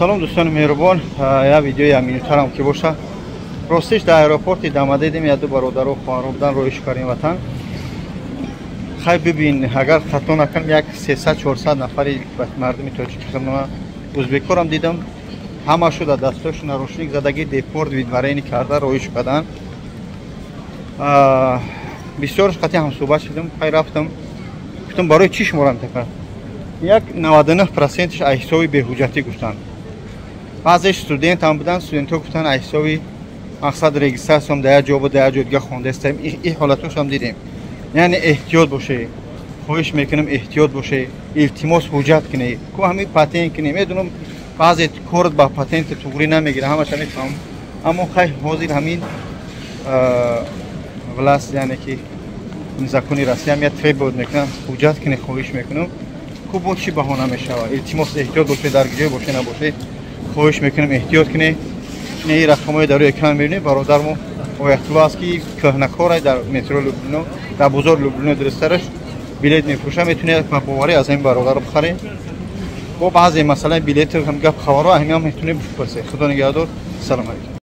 Салом, дӯстони меҳрубон. Як видеои як минутарам ки боша. Ростиш, дар аэропорти Домодедово як ду бародару хоҳару будан, роҳиш кардем ватан. Хай, бибин, агар хато накунам, як 300-400 нафари мардуми тоҷики хидмат, узбекорам дидам, ҳамашу дар дастошон наручник задагӣ, депорт выдворение карда роҳиш карданд. Бисёрш қатъи ҳамсӯҳбат шудам. Хай, рафтам, гуфтам: «Барои чӣ шуморам такар?» Як 99 процентш аз ҳисоби беҳуҷҷатӣ гуфтанд. Баъзеш студентам буданд. Студентҳо гуфтанд, аз ҳисоби мақсад регистрация м дар як ҷо буд, дар як ҷо дига хондаистем. Ин ҳолатошам дидем. Яъне эҳтиёт боше, хоҳиш мекунам, эҳтиёт боше, илтимос, ҳуҷҷат кунед ку, ҳамин патент кунед. Медонам, баъзе корт ба патенти туғрӣ намегирад, ҳамаша мефаҳмам, аммо хай, ҳозир ҳамин власть, яъне ки закони Россия я требовать мекунам, ҳуҷҷат кунед, хоҳиш мекунам. Ку бо чӣ баҳона мешавад? Илтимос, эҳтиёт бошед, дар ҷое боше набошед, хоҳиш мекунам, эҳтиёт кунед. Ин рақамҳои дар рӯи экран мебинед. Бародармо Оятулло аст, ки кӯҳнакорай, дар метро Люблино, дар бозори Люблино дурустараш, билет мефурӯшад. Метавонед ба боварӣ аз ҳамин бародаро бихаред. Бо баъзе масъалаи билету гап хабарҳо ҳамиам метавонед бипурсед. Худо нигаҳдор, салом алейкум.